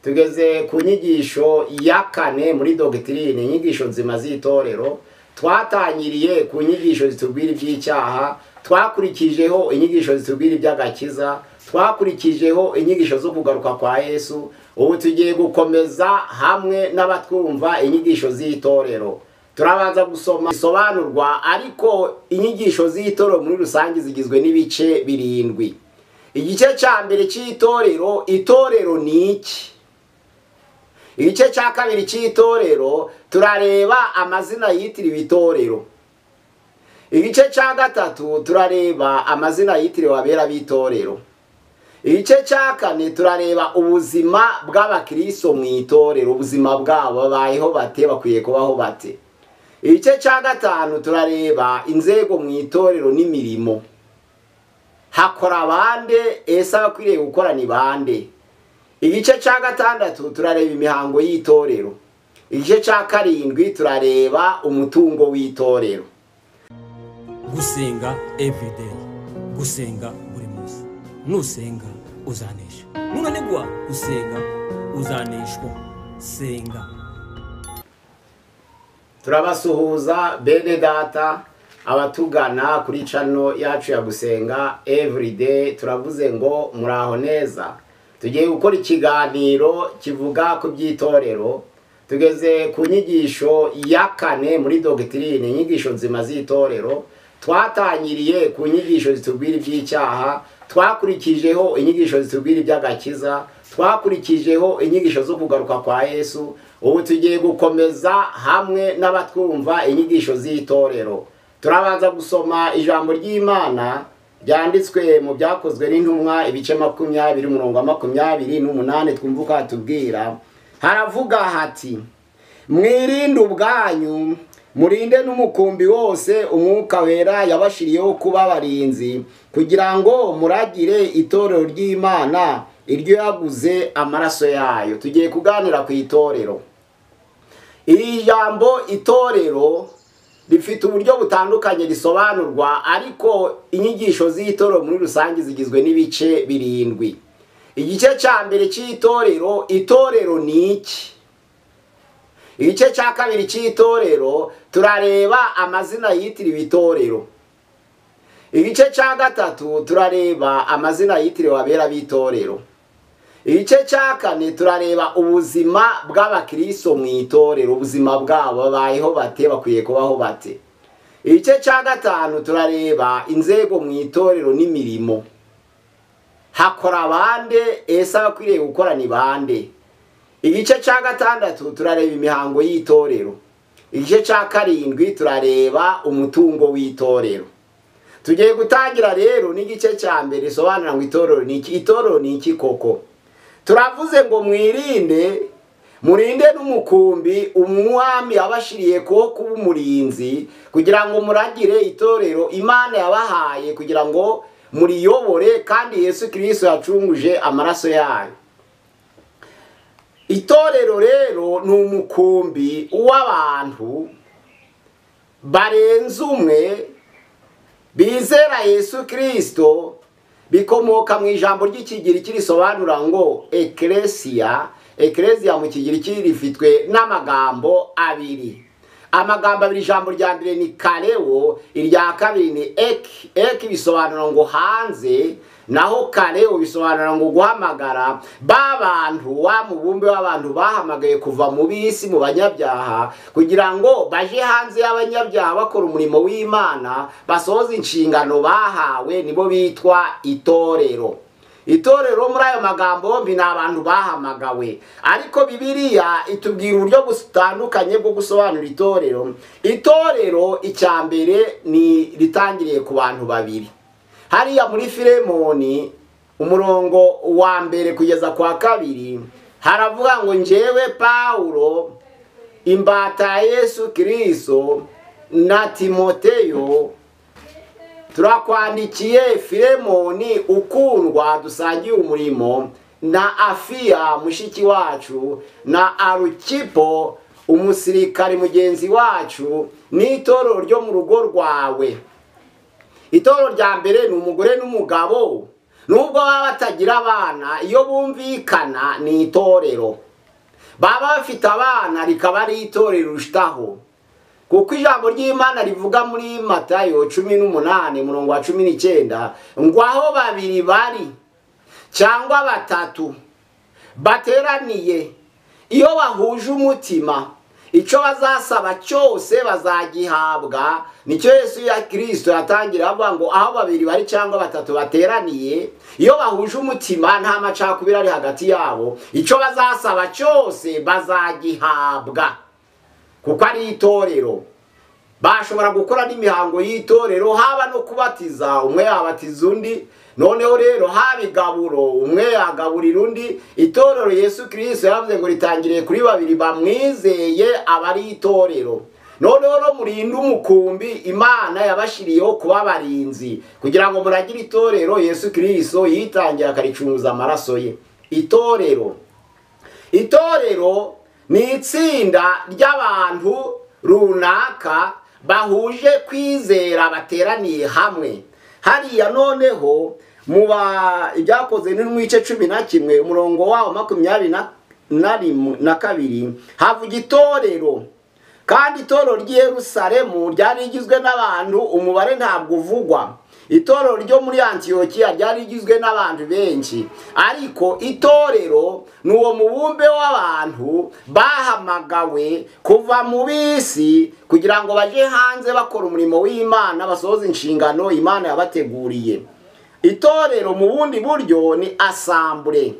Tugeze ku nyigisho ya kane muri dogitirine, inyigisho nzima z'itorero. Twatangiriye ku nyigisho zitubwira iby'icyaha, twakurikijeho inyigisho zitubwira iby'agakiza, twakurikijeho inyigisho zo kugaruka kwa Yesu. Ubu tugiye gukomeza hamwe n'abatwumva inyigisho z'itorero. Turabanza gusoma isobanurwa, ariko inyigisho z'itorero muri rusange zigizwe n'ibice 7. Igice cya mbere cy'itorero, itorero ni iki? Igice cya kabiri cy'itorero, turareba amazina yitiriwe itorero. Igice cya gatatu turareba amazina yitiriwe abera b'itorero. Igice cya kane turareba ubuzima bw'abakristo mu itorero, ubuzima bwabo babayeho bate, bakwiye kubaho bate. Igice cya gatanu turareba inzego mu itorero n'imirimo. Hakora bande, ese abakwiriye gukora ni bande? Igice cya gatandatu turareba imihango y'itorero. Igice cya karindwi turareba umutungo w'itorero. Gusenga everyday, gusenga buri munsi. Nusenga uzanesha, nunanigwa gusenga uzaneshwa. Senga. Turabasuhuza bene data abatugana kuri channel yacu ya Gusenga Everyday. Turavuze ngo muraho neza. Tugiye gukora ikiganiro kivuga ku by'itorero. Tugeze ku nyigisho ya kane muri dogitirine, inyigisho nzima z'itorero. Twatangiriye ku nyigisho zitubwira iby'icyaha, twakurikijeho inyigisho zitubwira iby'agakiza, twakurikijeho inyigisho zo kugaruka kwa Yesu. Ubu tugiye gukomeza hamwe n'abatwumva inyigisho z'itorero. Turabanza gusoma ijambo ry'Imana ryanditswe mu Byakozwe n'Intumwa ibice 20 umurongo wa 28, twumva uko hatubwira. Haravuga hati: mwirinde ubwanyu, murinde n'umukumbi wose Umwuka Wera yabashiriyeho kuba abarinzi, kugira ngo muragire itorero ry'Imana iryo yaguze amaraso yayo. Tugiye kuganira ku itorero. Iri jambo itorero rifite uburyo butandukanye risobanurwa, ariko inyigisho z'itorero muri rusange zigizwe n'ibice 7. Igice cya mbere cy'itorero, itorero ni iki? Igice cya kabiri cy'itorero, turareba amazina yitiriwe itorero. Igice cya gatatu turareba amazina yitiriwe abera b'itorero. Igice cya kane turareba ubuzima bw'abakristo mu itorero, ubuzima bwabo babayeho bate, bakwiye kubaho bate. Igice cya gatanu turareba inzego mu itorero n'imirimo. Hakora bande, ese abakwiriye gukora ni bande? Igice cya gatandatu turareba imihango y'itorero. Igice cya karindwi turareba umutungo w'itorero. Tugiye gutangira rero n'igice cya mbere risobanura ngo itorero ni iki? Itorero ni iki koko? Turavuze ngo mwirinde, murinde n'umukumbi umwami yabashiriye ko kuba umurinzi, kugira ngo muragire itorero Imana yabahaye kugira ngo muriyobore, kandi Yesu Kristo yacunguje amaraso yayo. Itorero rero ni umukumbi w'abantu barenze umwe bizera Yesu Kristo. Bikomoka mu ijambo ry'ikigiriki risobanura ngo eklesia. Eklesia mu kigiriki rifitwe n'amagambo abiri. Amagambo abiri, ijambo rya mbere ni kareo, irya kabiri ni ek. Ek bisobanura ngo hanze, naho kareo bisobanura ngo guhamagara. Babantu wa mubumbe w'abantu bahamagaye kuva mu bisi mu banyabyaha kugira ngo baje hanze y'abanyabyaha bakora umurimo w'Imana, basohoze inshingano bahawe, nibo bitwa itorero. Itorero muri ayo magambo bombi ni abantu bahamagawe, ariko Bibiliya itubwira uburyo butandukanye bwo gusobanura itorero. Itorero icya mbere ni ritangiriye ku bantu babiri. Hariya muri Filemoni umurongo wa 1 kugeza kwa 2 haravuga ngo njyewe Paulo imbata ya Yesu Kristo na Timoteyo turakwandikiye Filemoni ukundwa dusangiye umurimo, na Afia mushiki wacu, na Arukipo umusirikari mugenzi wacu, n'itorero ryo mu rugo rwawe. Itorero rya mbere ni umugore n'umugabo Nubwo baba batagira abana, iyo bumvikana ni itorero. Baba bafite abana rikaba ari itorero rushitaho. Kuko ijambo ry'Imana rivuga muri Matayo 18 umurongo wa 19 ngo aho babiri bari cyangwa batatu bateraniye, iyo bahuje umutima, icyo bazasaba cyose bazagihabwa. Nicyo Yesu ya Kristo yatangira avuga ngo aho babiri bari cyangwa batatu bateraniye, iyo bahuje umutima nta macakubiri ari hagati yabo, icyo bazasaba cyose bazagihabwa. Kuko ari itorero, bashobora gukora n'imihango y'itorero, haba no kubatiza, umwe yabatiza undi. Noneho rero haba igaburo, umwe yagaburira undi. Itorero Yesu Kristo yavuze ngo ritangiriye kuri babiri bamwizeye, aba ari itorero. Noneho rero murinde umukumbi Imana yabashiriyeho kuba abarinzi, kugira ngo muragire itorero Yesu Kristo yitangiye akaricunguza amaraso ye. Itorero ni itsinda ry'abantu runaka bahuje kwizera bateraniye hamwe. Hariya noneho muba ibyakoze ni mu ice 11 umurongo wawo 22 havuga itorero. Kandi itorero ry'i Yerusalemu ryari rigizwe n'abantu umubare ntabwo uvugwa. Itorero ryo muri Antiyokiya ryari rigizwe n'abantu benshi, ariko itorero ni uwo mubumbe w'abantu bahamagawe kuva mu bisi kugira ngo baje hanze bakora umurimo w'Imana, basohoze inshingano Imana yabateguriye. Itorero mu bundi buryo ni asambure.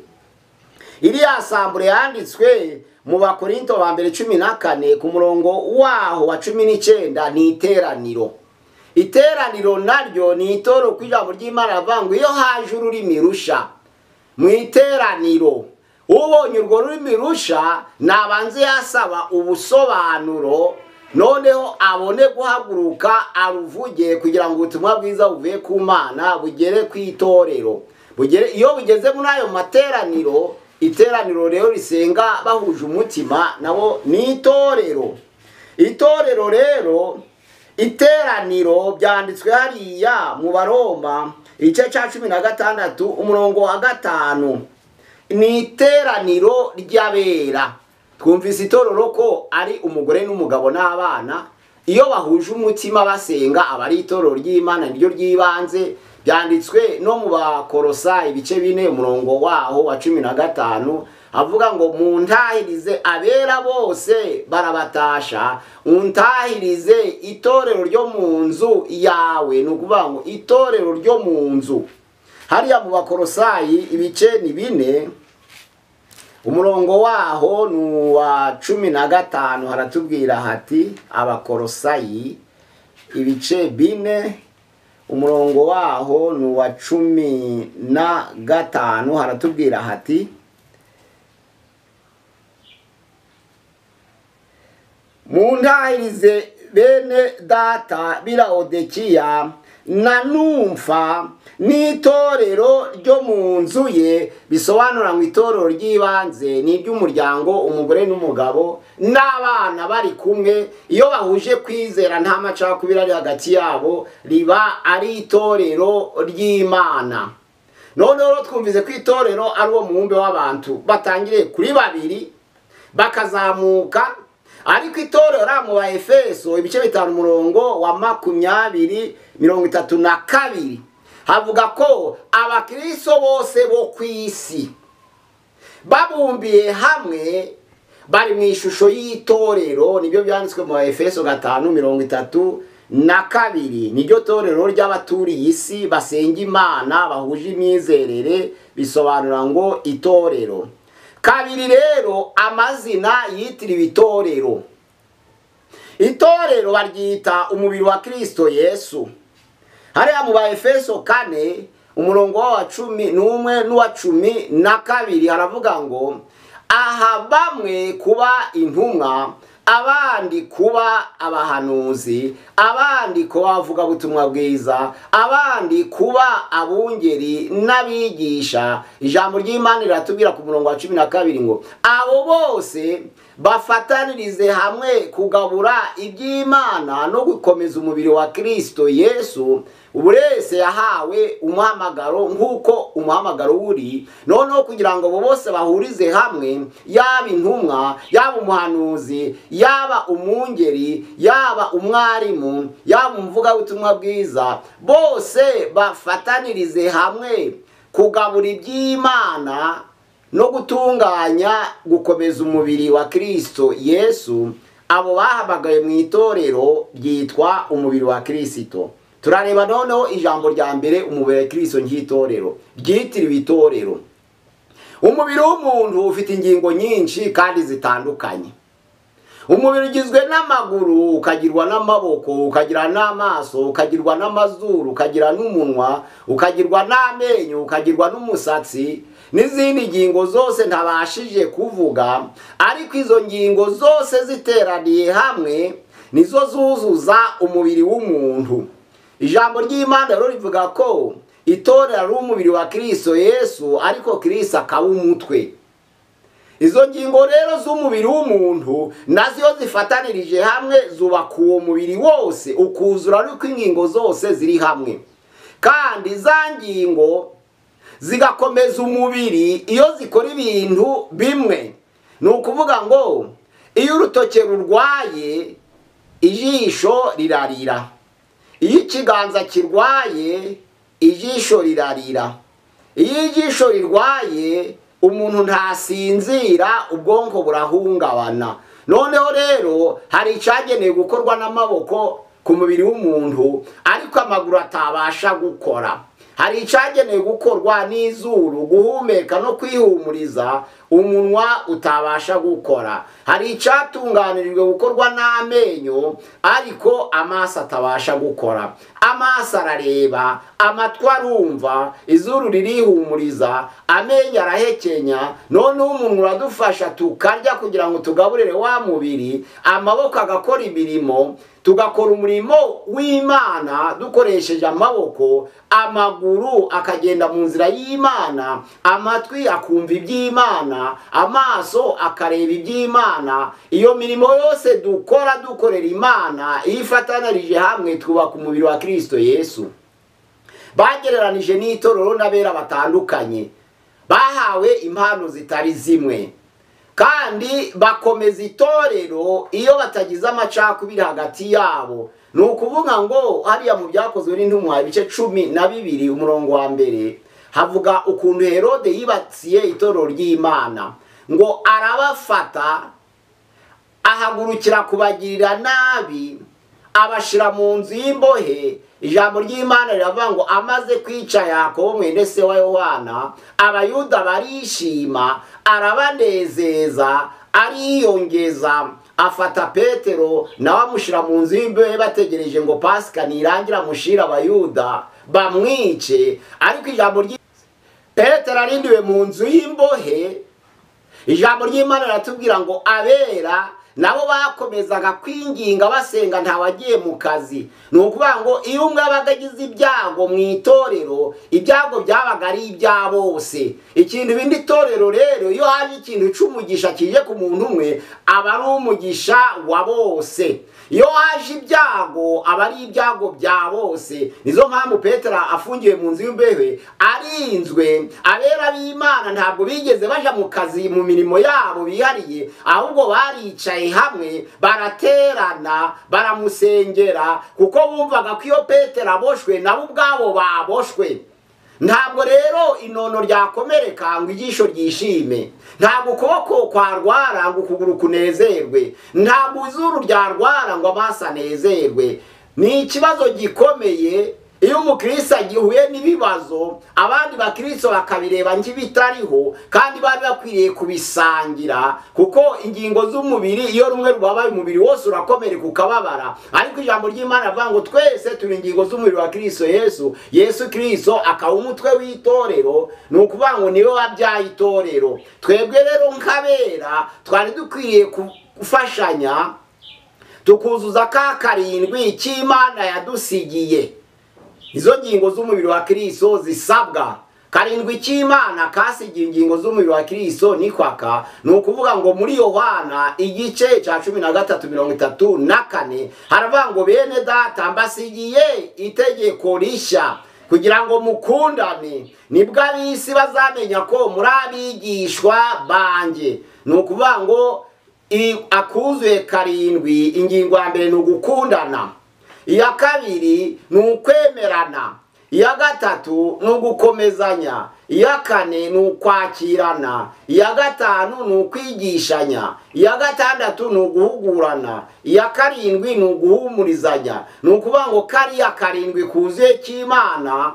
Iri asambure yanditswe mu Bakorinto ba mbere 14 ku murongo waho wa 19 ni iteraniro. Iteraniro naryo ni itorero ku ijambo ry'Imana rivuga ngo iyo haje ururimi rusha mu iteraniro, ubonye urwo rurimi rusha nabanze yasaba ubusobanuro, noneho abone guhaguruka aruvuge kugira ngo ubutumwa bwiza buvuye ku Mana bugere ku itorero. Bugere iyo bugeze muri ayo materaniro, iteraniro rero risenga bahuje umutima nabo ni itorero. Itorero rero, iteraniro byanditswe hariya mu Baroma igice cya 16 umurongo wa 5 ni iteraniro ry'abera. Twumvise itorero ko ari umugore n'umugabo n'abana, iyo bahuje umutima basenga aba ari itorero ry'Imana niryo ry'ibanze. Byanditswe no mu Bakorosayi ibice 4 umurongo waho wa 15 avuga ngo muntahirize abera bose barabatasha, untahirize itorero ryo mu nzu yawe. Ni ukuvuga ngo itorero ryo mu nzu. Hariya mu Bakorosayi ibice ni 4 umurongo waho ni wa 15 haratubwira hati Abakorosayi ibice 4 umurongo waho ni wa 15 haratubwira hati muntahirize bene data b'Laodikiya na Numfa n'itorero ryo mu nzu ye. Bisobanura ngo itorero ry'ibanze ni iry'umuryango, umugore n'umugabo n'abana bari kumwe, iyo bahuje kwizera nta macakubiri ari hagati yabo, riba ari itorero ry'Imana. Noneho twumvise ko itorero ari uwo mubumbe w'abantu batangiriye kuri babiri bakazamuka. Ariko itorero mu ba Efeso ibice 5 umurongo wa 20 32 havuga ko abakristo bose bo ku isi babumbiye hamwe bari mu ishusho y'itorero. Nibyo byanditswe mu ba Efeso 5:32. Niryo torero ry'abaturiye isi basenga Imana bahuje imyizerere, bisobanura ngo itorero. Kabiri rero amazina yitiriwe itorero. Itorero baryita umubiri wa Kristo Yesu. Hariya mu ba Efeso 4 umurongo wa 11 n'uwa 12 haravuga ngo aha bamwe kuba intumwa, abandi kuba abahanuzi, abandi kuba abavuga butumwa bwiza, abandi kuba abungeri n'abigisha. Ijambo ry'Imana riratubwira ku murongo wa 12 ngo abo bose bafatanirize hamwe kugabura iby'Imana no gukomeza umubiri wa Kristo Yesu, Buri wese yahawe umuhamagaro nk'uko umuhamagaro uri. Noneho kugira ngo abo bose bahurize hamwe, yaba intumwa, yaba umuhanuzi, yaba umwungeri, yaba umwarimu, yaba umuvugabutumwa bwiza, bose bafatanirize hamwe kugabura iby'Imana no gutunganya gukomeza umubiri wa Kristo Yesu. Abo bahamagaye mu itorero ryitwa umubiri wa Kristo. Turareba noneho ijambo rya mbere, umubiri wa Kristo nk'itorero ryitiriwe itorero. Umubiri w'umuntu ufite ingingo nyinshi kandi zitandukanye. Umubiri ugizwe n'amaguru, ukagirwa n'amaboko, ukagira n'amaso, ukagirwa n'amazuru, ukagira n'umunwa, ukagirwa n'amenyo, ukagirwa n'umusatsi n'izindi ngingo zose ntabashije kuvuga. Ariko izo ngingo zose ziteraniye hamwe nizo zuzuza umubiri w'umuntu. Ijambo ry'Imana rero rivuga ko itorero ari umubiri wa Kristo Yesu, ariko Kristo akaba umutwe. Izo ngingo rero z'umubiri w'umuntu nazo iyo zifatanirije hamwe zubaka uwo mubiri wose ukuzura, ariko ingingo zose ziri hamwe. Kandi za ngingo zigakomeza umubiri iyo zikora ibintu bimwe. Ni ukuvuga ngo iyo urutoke rurwaye ijisho rirarira, iyo ikiganza kirwaye ijisho rirarira, iyo ijisho rirwaye umuntu ntasinzira, ubwonko burahungabana. Noneho rero hari icyagenewe gukorwa n'amaboko ku mubiri w'umuntu ariko amaguru atabasha gukora. Hari icyagenewe gukorwa n'izuru, guhumeka no kwihumuriza, umunwa utabasha gukora. Hari icyatunganirijwe gukorwa n'amenyo ariko amaso atabasha gukora. Amaso arareba, amatwi arumva, izuru ririhumuriza, amenyo arahekenya. Noneho umunwa uradufasha tukarya kugira ngo tugaburire wa mubiri, amaboko agakora imirimo, tugakora umurimo w'Imana dukoresheje amaboko, amaguru akagenda mu nzira y'Imana, amatwi akumva iby'Imana, amaso akareba iby'Imana. Iyo mirimo yose dukora dukorera Imana, iyo ifatanirije hamwe twubaka umubiri wa Kristo Yesu. Bagereranije n'itorero n'abera batandukanye bahawe impano zitari zimwe, kandi bakomeza itorero iyo batagize amacakubiri hagati yabo. Ni ukuvuga ngo hariya mu Byakozwe n'Intumwa ibice 12 umurongo wa mbere havuga ukuntu Herode yibatsiye itorero ry'Imana, ngo arabafata ahagurukira kubagirira nabi, abashira mu nzu y'imbohe. Ijambo ry'Imana riravuga ngo amaze kwica Yakobo mwene se wa Yohana, Abayuda barishima, arabanezeza, ariyongeza, afata Petero nawe amushira mu nzu y'imbohe, bategereje ngo Pasika nirangira amushira Abayuda bamwice. Ariko ijambo ry Petero arindiwe mu nzu y'imbohe, ijambo ry'Imana riratubwira ngo abera nabo bakomezaga kwinginga basenga, ntawagiye mu kazi. Ni ukuvuga ngo iyo umwe abaga agize ibyago mu itorero, ibyago byabaga ari ibya bose. Ikintu bindi itorero rero, iyo haje ikintu cy'umugisha kije ku muntu umwe, aba ari umugisha wa bose. Iyo haje ibyago aba ari ibyago bya bose. Nizo mpamvu Petero afungiwe mu nzu y'imbohe arinzwe, abera b'Imana ntabwo bigeze baja mu kazi mu mirimo yabo bihariye, ahubwo baricaye hamwe baraterana baramusengera, kuko bumvaga ko iyo Petero aboshwe nabo ubwabo baboshwe. Ntabwo rero inono ryakomereka ngo ijisho ryishime, ntabwo ukuboko kwarwara ngo ukuguru kunezerwe, ntabwo izuru ryarwara ngo amaso anezerwe. Ni ikibazo gikomeye iyo umukristo agihuye n'ibibazo, abandi bakristo bakabireba nk'ibitariho, kandi bari bakwiriye kubisangira, kuko ingingo z'umubiri iyo rumwe rubabaye umubiri wose urakomereka ukababara. Ariko ijambo ry'Imana rivuga ngo twese turi ingingo z'umubiri wa Kristo Yesu, Yesu Kristo akaba umutwe w'itorero. Ni ukuvuga ngo niwe wabyaye itorero. Twebwe rero nk'abera twari dukwiriye gufashanya tukuzuza ka karindwi cy'Imana yadusigiye. Izo ngingo z'umubiri wa Kristo zisabwa. Karindwi cy'Imana kasigiye ingingo z'umubiri wa Kristo ni kwaka, ni ukuvuga ngo muri Yohana igice cya 13:34 haravuga ngo bene data mbasigiye itegeko rishya kugira ngo mukundane, nibwo ab'isi bazamenya ko muri abigishwa banjye. Ni ukuvuga ngo akuzuye karindwi, ingingo ya mbere ni ugukundana, iya kabiri ni ukwemerana, iya gatatu ni ugukomezanya, iya kane ni ukwakirana, iya gatanu ni ukwigishanya, iya gatandatu ni uguhugurana, iya karindwi ni uguhumurizanya. Ni ukuvuga ngo kariya karindwi kuzuye cy'Imana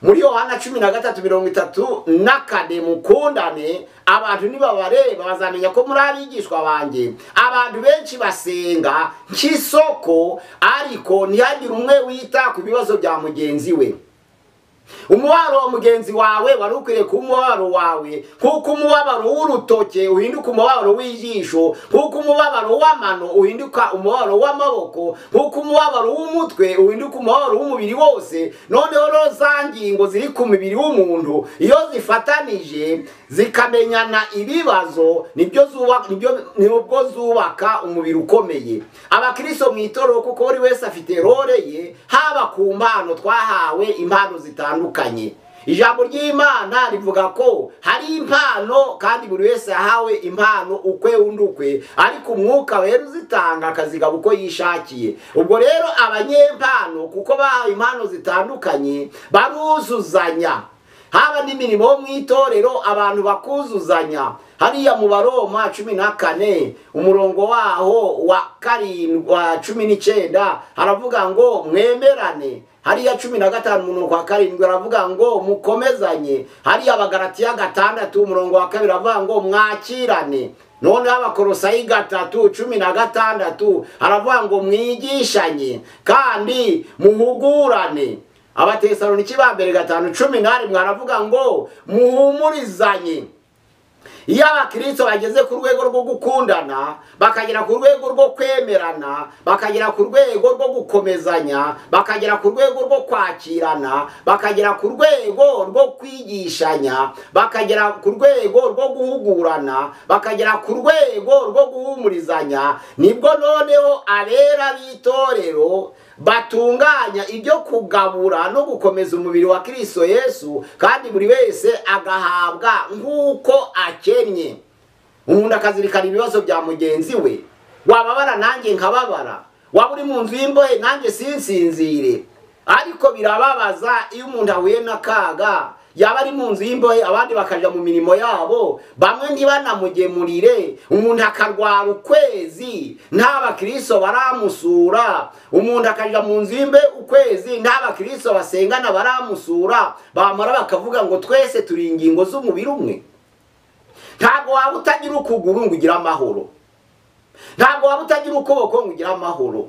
muri Yohana 13:34 mukundane, abantu nibabareba bazamenya ko muri abigishwa banjye. Abantu benshi basenga nk'isoko, ariko ntihagire umwe wita ku bibazo bya mugenzi we. Umubabaro wa mugenzi wawe wari ukwiriye kuba umubabaro wawe, kuko umubabaro w'urutoke uhinduka umubabaro w'ijisho, kuko umubabaro w'amano uhinduka umubabaro w'amaboko, kuko umubabaro w'umutwe uhinduka umubabaro w'umubiri wose. Noneho rero za ngingo ziri ku mubiri w'umuntu iyo zifatanije zikamenyana ibibazo, nibwo zubaka umubiri ukomeye. Abakristo mu itorero, kuko buri wese afite role ye, haba ku mpano twahawe impano zitandukanye. Ijambo ry'Imana rivuga ko hari impano kandi buri wese yahawe impano ukwe undi ukwe, ariko umwuka wera uzitanga akazigaba uko yishakiye. Ubwo rero abanyempano kuko bahawe impano zitandukanye baruzuzanya, haba n'imirimo yo mu itorero abantu bakuzuzanya. Hariya mu Baroma 14 umurongo waho wa 7 wa 19 haravuga ngo mwemerane. Hariya 15 umurongo wa 7 aravuga ngo mukomezanye. Hariya Abagalatiya 6 umurongo wa 2 aravuga ngo mwakirane. None Abakolosayi 3:16 aravuga ngo mwigishanye kandi muhugurane. Abatesaloniki ba mbere 5:11 aravuga ngo muhumurizanye. Iyo abakristo bageze ku rwego rwo gukundana, bakagera ku rwego rwo kwemerana, bakagera ku rwego rwo gukomezanya, bakagera ku rwego rwo kwakirana, bakagera ku rwego rwo kwigishanya, bakagera ku rwego rwo guhugurana, bakagera ku rwego rwo guhumurizanya, nibwo noneho abera b'itorero batunganya ibyo kugabura no gukomeza umubiri wa Kristo Yesu, kandi buri wese agahabwa nk'uko akennye. Umuntu akazirikana ibibazo bya mugenzi we. Wababara nanjye nkababara, waba uri mu nzu y'imbohe nanjye sinsinzire. Ariko birababaza iyo umuntu ahuye n'akaga, yaba ari mu nzu y'imbohe abandi bakaja mu mirimo yabo, bamwe ntibanamugemurire, umuntu akarwara ukwezi nta bakristo baramusura, umuntu akaja mu nzu y'imbohe ukwezi nta bakristo basengana baramusura, bamara bakavuga ngo twese turi ingingo z'umubiri umwe. Ntabwo waba utagira ukuguru ngo ugire amahoro, ntabwo waba utagira ukuboko ngo ugire amahoro,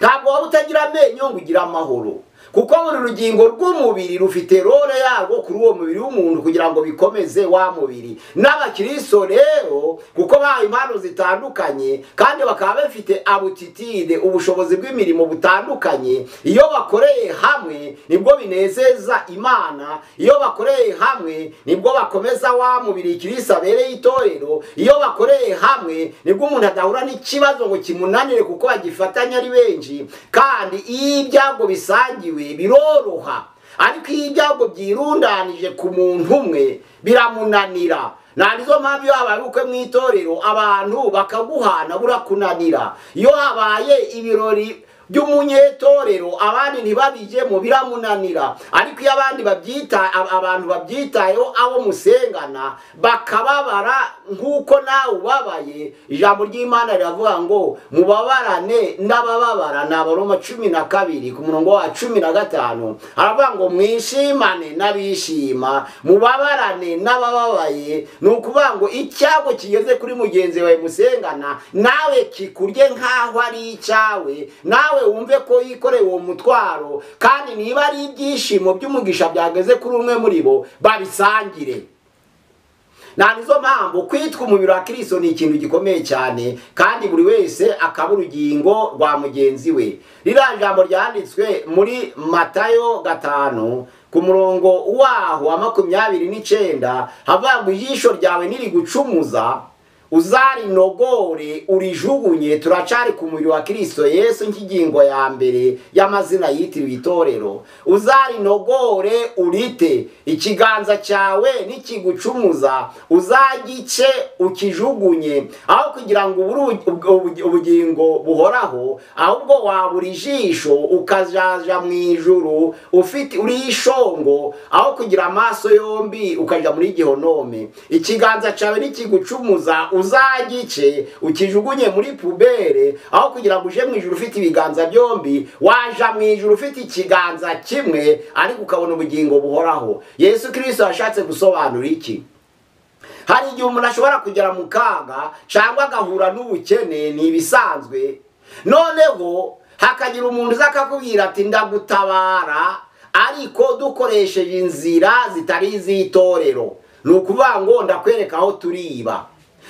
ntabwo waba utagira amenyo ngo ugire amahoro, kuko buri rugingo rw'umubiri rufite role yarwo kuri uwo mubiri w'umuntu kugira ngo bikomeze wa mubiri. N'abakristo rero kuko bahawe impano zitandukanye kandi bakaba bafite aptitude, ubushobozi bw'imirimo butandukanye, iyo bakoreye hamwe nibwo binezeza Imana, iyo bakoreye hamwe nibwo bakomeza wa mubiri Kristo abereye itorero, iyo bakoreye hamwe nibwo umuntu adahura n'ikibazo ngo kimunanire kuko bagifatanya ari benshi. Kandi iyo ibyago bisangiwe biroroha, ariko iyo ibyago byirundanije ku muntu umwe biramunanira. Nanizo mpamvu iyo habaye ubukwe mu itorero abantu bakaguhana burakunanira, iyo habaye ibirori by'umunyetorero abandi ntibabijemo biramunanira, ariko iyo abandi babyita abantu babyitayeho abo musengana bakababara nk'uko nawe ubabaye, ijambo ry'Imana riravuga ngo mubabarane n'abababara. Ni Abaroma 12 ku murongo wa 15 aravuga ngo mwishimane n'abishima, mubabarane n'abababaye. Ni ukuvuga ngo icyago kigeze kuri mugenzi wawe musengana nawe kikurye nk'aho ari icyawe, nawe wumve ko yikoreye uwo mutwaro, kandi niba ari ibyishimo by'umugisha byageze kuri umwe muri bo babisangire. Nizo mpamvu kwitwa umubiri wa Kristo ni ikintu gikomeye cyane, kandi buri wese akaba urugingo rwa mugenzi we. Ririya jambo ryanditswe muri Matayo 5 ku murongo waho wa 29 havuga ngo ijisho ryawe nirigucumuza uzarinogore urijugunye. Turacari ku mubiri wa Kristo Yesu nk'ingingo ya mbere y'amazina yitiriwe itorero. Uzarinogore urite, ikiganza cyawe nikigucumuza uzagice ukijugunye, aho kugira ngo ubugingo buhoraho, ahubwo wabura ijisho ukajaja mu ijuru ufite uri ishongo, aho kugira amaso yombi ukaja muri gihonome. Ikiganza cyawe nikigucumuza uzagice ukijugunye muri pubere, aho kugira ngo uje mu ijuru ufite ibiganza byombi, waja mu ijuru ufite ikiganza kimwe ariko ukabona ubugingo buhoraho. Yesu Kristo yashatse gusobanura iki? Hari igihe umuntu ashobora kugera mu kaga cyangwa agahura n'ubukene, ni ibisanzwe, noneho hakagira umuntu uza akakubwira ati ndagutabara, ariko dukoresheje inzira zitari iz'itorero. Ni ukuvuga ngo ndakwereka aho turiba,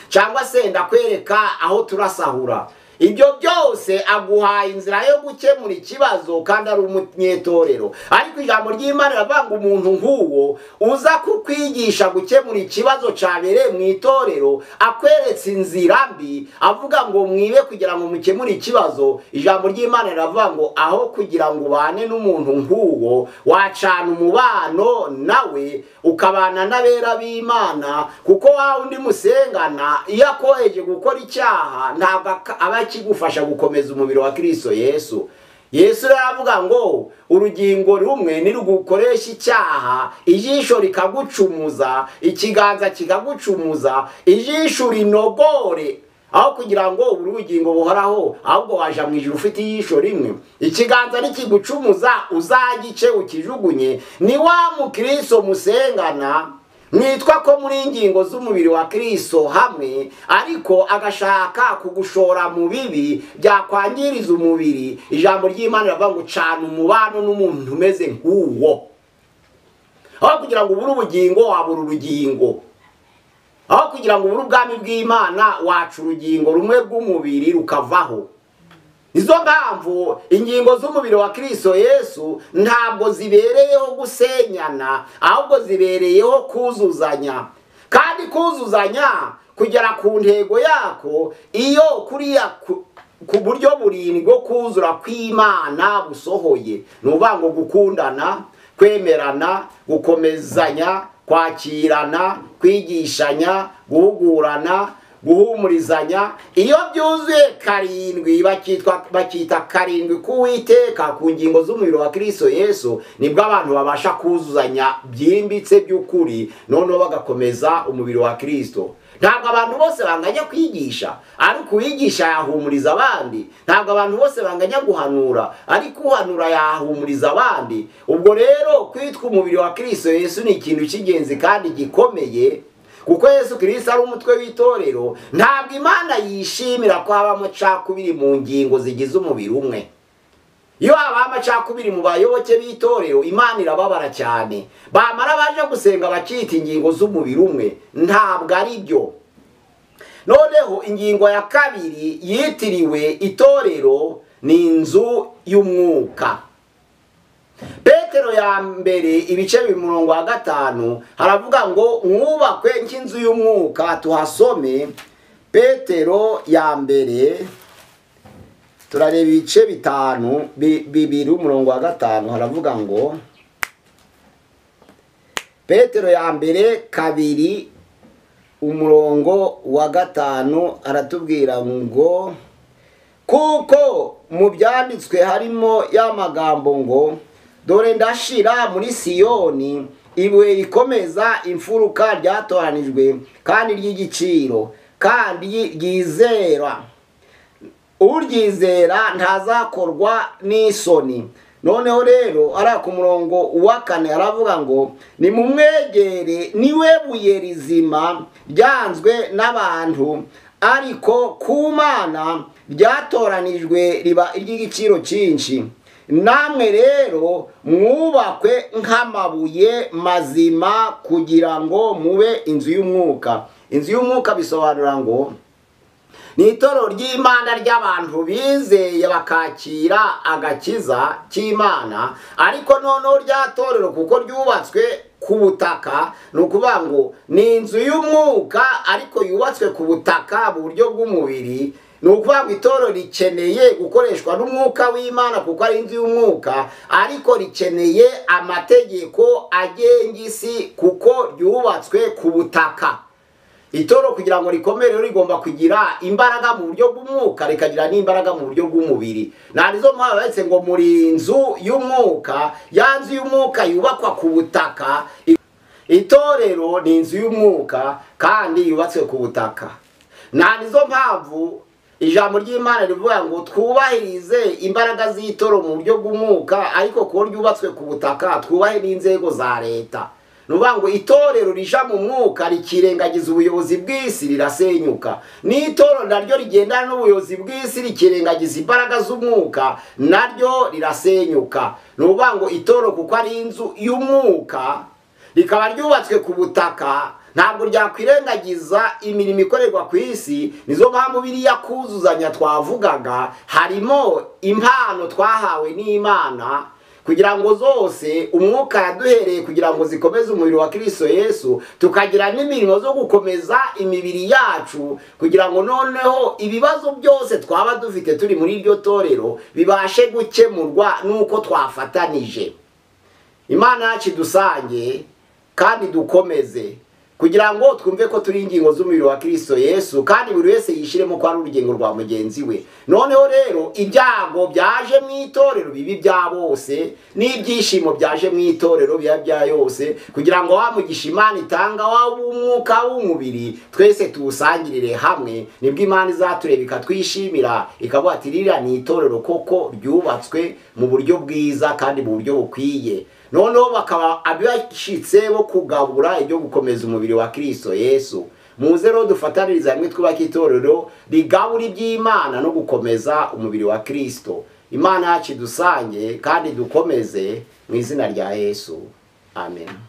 cyangwa se ndakwereka aho turasahura. Ibyo byose aguhaye inzira yo gukemura ikibazo kandi ari umunyetorero. Ariko ijambo ry'Imana riravuga ngo umuntu nk'uwo uza kukwigisha gukemura ikibazo cyabereye mu itorero, akweretse inzira mbi, avuga ngo mwibe kugira ngo mukemure ikibazo, ijambo ry'Imana riravuga ngo aho kugira ngo ubane n'umuntu nk'uwo, wacana umubano nawe ukabana n'abera b'Imana, kuko wa undi musengana iyo akoheje gukora icyaha ntabwo aba kigufasha gukomeza umubiri wa Kristo Yesu. Yesu aravuga ngo urugingo rumwe nirugukoresha icyaha, ijisho rikagucumuza, ikiganza kikagucumuza, ijisho rinogore, aho kugira ngo urugingo buhoraho, ahubwo waja mu ijuru ufite ijisho rimwe. Ikiganza nikigucumuza uzagice ukijugunye. Ni wa mukristo musengana mwitwa ko muri ingingo z'umubiri wa Kristo hamwe, ariko agashaka kugushora mu bibi byakwangiriza umubiri. Ijambo ry'Imana riravuga ngo cana umubano n'umuntu umeze nk'uwo, aho kugira ngo ubure ubugingo wabura urugingo, aho kugira ngo ubure ubwami bw'Imana waca urugingo rumwe rw'umubiri rukavaho. Izo mpamvu ingingo z'umubiri wa Kristo Yesu ntabwo zibereyeho gusenyana, ahubwo zibereyeho kuzuzanya. Kandi kuzuzanya kugera ku ntego yako iyo kuriya ku buryo burindwi bwo kuzura kw'Imana busohoye. Ni ukuvuga ngo gukundana, kwemerana, gukomezanya, kwakirana, kwigishanya, guhugurana, guhumurizanya. Iyo byuzuye karindwi bakita karindwi k'Uwiteka ku ngingo z'umubiri wa Kristo Yesu, nibwo abantu babasha kuzuzanya byimbitse by'ukuri, noneho bagakomeza umubiri wa Kristo. Ntabwo abantu bose banganya kwigisha, ariko uwigisha yahumuriza abandi. Ntabwo abantu bose banganya guhanura, ariko uhanura yahumuriza abandi. Ubwo rero kwitwa umubiri wa Kristo Yesu ni ikintu cy'ingenzi kandi gikomeye, kuko Yesu Kristo ari umutwe w'itorero. Ntabwo Imana yishimira ko haba amacakubiri mu ngingo zigize umubiri umwe. Iyo haba amacakubiri mu bayoboke b'itorero, Imana irababara cyane. Bamara baje gusenga bakita ingingo z'umubiri umwe, ntabwo ari byo. Noneho ingingo ya kabiri yitiriwe itorero ni inzu y'umwuka. Petero ya mbere ibice 5 haravuga ngo mwubakwe nk'inzu y'umwuka. Tuhasome Petero ya mbere, turareba ibice 5 2:5 haravuga ngo Petero ya mbere 2:5 aratubwira ngo kuko mu byanditswe harimo ya magambo ngo dore ndashira muri Siyoni ibuye rikomeza imfuruka ryatoranijwe kandi ry'igiciro kandi ryizera, uryizera ntazakorwa n'isoni. Noneho rero ara ku murongo wa 4 aravuga ngo nimumwegere, niwe buye rizima ryanzwe n'abantu, ariko ku Mana ryatoranijwe riba iry'igiciro cyinshi. Namwe rero mwubakwe nk'amabuye mazima kugira ngo mube inzu y'umwuka. Inzu y'umwuka bisobanura ngo Ni itorero ry'Imana ry'abantu bizeye bakakira agakiza k'Imana, ariko noneho rya torero kuko ryubatswe ku butaka, ni ukuvuga ngo ni inzu y'umwuka ariko yubatswe ku butaka mu buryo bw'umubiri. Ni ukuvuga ngo itorero rikeneye gukoreshwa n'umwuka w'Imana kuko ari inzu y'umwuka, ariko rikeneye amategeko agenga isi kuko ryubatswe ku butaka. Itorero kugira ngo rikomere rero rigomba kugira imbaraga mu buryo bw'umwuka, rikagira n'imbaraga mu buryo bw'umubiri. Narizo mpamvu bahise ngo muri inzu y'umwuka, ya nzu y'umwuka yubakwa ku butaka. Itorero ni inzu y'umwuka kandi yubatswe ku butaka. Narizo mpamvu ijambo ry'Imana rivuga ngo twubahirize imbaraga z'itorero mu buryo bw'umwuka, ariko kuko ryubatswe ku butaka twubahe n'inzego za leta. Nuvuga ngo itorero rija mu mwuka rikirengagiza ubuyobozi bw'isi rirasenyuka, n'itorero naryo rigendana n'ubuyobozi bw'isi rikirengagiza imbaraga z'umwuka naryo rirasenyuka. Nuvuga ngo itorero kuko ari inzu y'umwuka rikaba ryubatswe ku butaka, ntabwo ryakwirengagiza imirimo ikorerwa ku isi. Nizo mpamvu biriya kuzuzanya twavugaga, harimo impano twahawe n'Imana kugira ngo zose umwuka yaduhereye kugira ngo zikomeze umubiri wa Kristo Yesu, tukagira n'imirimo zo gukomeza imibiri yacu kugira ngo noneho ibibazo byose twaba dufite turi muri iryo torero bibashe gukemurwa nuko twafatanije. Imana yacu dusange kandi dukomeze kugira ngo twumve ko turi ingingo z'umubiri wa Kristo Yesu, kandi buri wese yishiremo ko ari urugingo rwa mugenzi we. Noneho rero ibyago byaje mu itorero bibi bya bose, n'ibyishimo byaje mu itorero biba bya yose, kugira ngo wa mugisha Imana itanga wa w'umwuka w'umubiri twese tuwusangirire hamwe. Nibwo Imana izatureba ikatwishimira, ikavuga ati ririya ni itorero koko ryubatswe mu buryo bwiza kandi mu buryo bukwiye. Noneho bakaba abashitse bo kugabura ibyo gukomeza umubiri wa Kristo Yesu. Muze rero dufataniriza hamwe twubaka itorero rigabura iby'Imana no gukomeza umubiri wa Kristo. Imana yacu dusange kandi dukomeze mu izina rya Yesu. Amen.